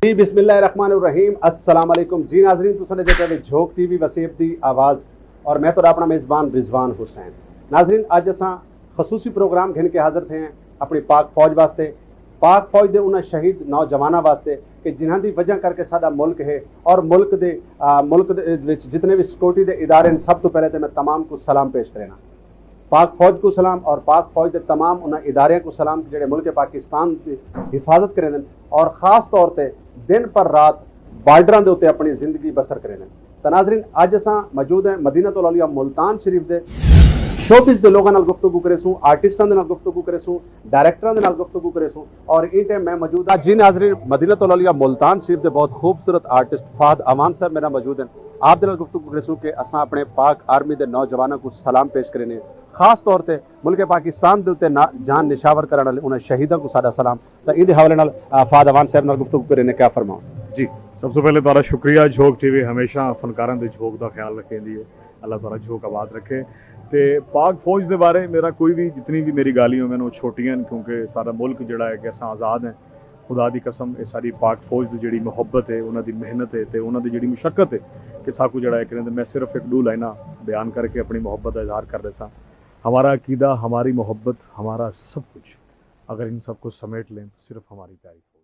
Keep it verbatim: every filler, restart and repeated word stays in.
جی، بسم اللہ الرحمن الرحیم۔ السلام علیکم۔ جی ناظرین، تساں ݙیہدے پئے وے جھوک ٹی وی، وسیب دی آواز، اور میں تہاݙا اپݨا میزبان رضوان حسین۔ ناظرین، اڄ اساں خصوصی پروگرام گھن کے حاضر تھئے ہیں اپݨی پاک فوج واسطے، پاک فوج دے انہاں شہید نوجواناں واسطے کہ جنہاں دی وجہ کر کے ساݙا ملک ہے، اور ملک دے، آ، ملک دے وچ جتنے وی سیکورٹی دے ادارے ہیں، سب توں پہلے تے میں تمام کوں سلام پیش کرینا۔ پاک فوج کوں سلام اور پاک فوج دے تمام انہاں اداریاں کوں سلام کہ جڑے ملک پاکستان دی حفاظت کریندن اور خاص طور تے دن پر رات بارڈراں دے اتے اپݨی زندگی بسر کریندن۔ تاں ناظرین، اڄ اساں موجود ہیں مدینۃ الاولیاء ملتان شریف دے۔ شوبز دے لوگاں نال گفتگو کریسوں، آرٹسٹاں دے نال گفتگو کریسوں، ڈائریکٹراں دے نال گفتگو کریسوں، اور ایں ٹائم میں موجود ہاں، جی ناظرین، مدینۃ الاولیاء ملتان شریف دے بہت خوبصورت آرٹسٹ فہد اعوان صاحب میرے نال موجود ہیں۔ آپ دے نال گفتگو کریسوں کہ اساں اپݨے پاک آرمی دے نوجواناں کوں سلام پیش کرینے، خاص طور تے ملک پاکستان دے اتے نا-، جان نشاور کرݨ والے انہاں شہیداں کوں ساݙا سلام۔ تاں ایندے حوالے نال، آ، فہد اعوان صاحب نال گفتگو کرینے، کیا فرماؤ؟ جی۔ سب توں پہلے تہاݙا شکریہ، جھوک ٹی وی ہمیشہ فنکاراں دے جھوک دا خیال رکھیندی ہے۔ اللہ تہاݙا جھوک آباد رکھے۔ تے پاک فوج دے بارے میرا کوئی وی، جتنی وی میری ڳالھیں ہوون، او چھوٹیاں ہن، کیونکہ ساݙا ملک جڑا ہے کہ اساں آزاد ہیں۔ خدا دی قسم، اے ساݙی پاک فوج دی جڑی محبت ہے، انہاں دی محنت ہے تے انہاں دی جڑی مشقت ہے کہ ساکوں جڑا ہے کریں، تے میں صرف ہک ݙو لائناں بیان کر کے اپݨی محبت دا اظہار کر ݙیساں۔ ہمارا عقیدہ، ہماری محبت، ہمارا سب کچھ، اگر ان سب کو سمیٹ لیں تو صرف ہماری پیاری فوج۔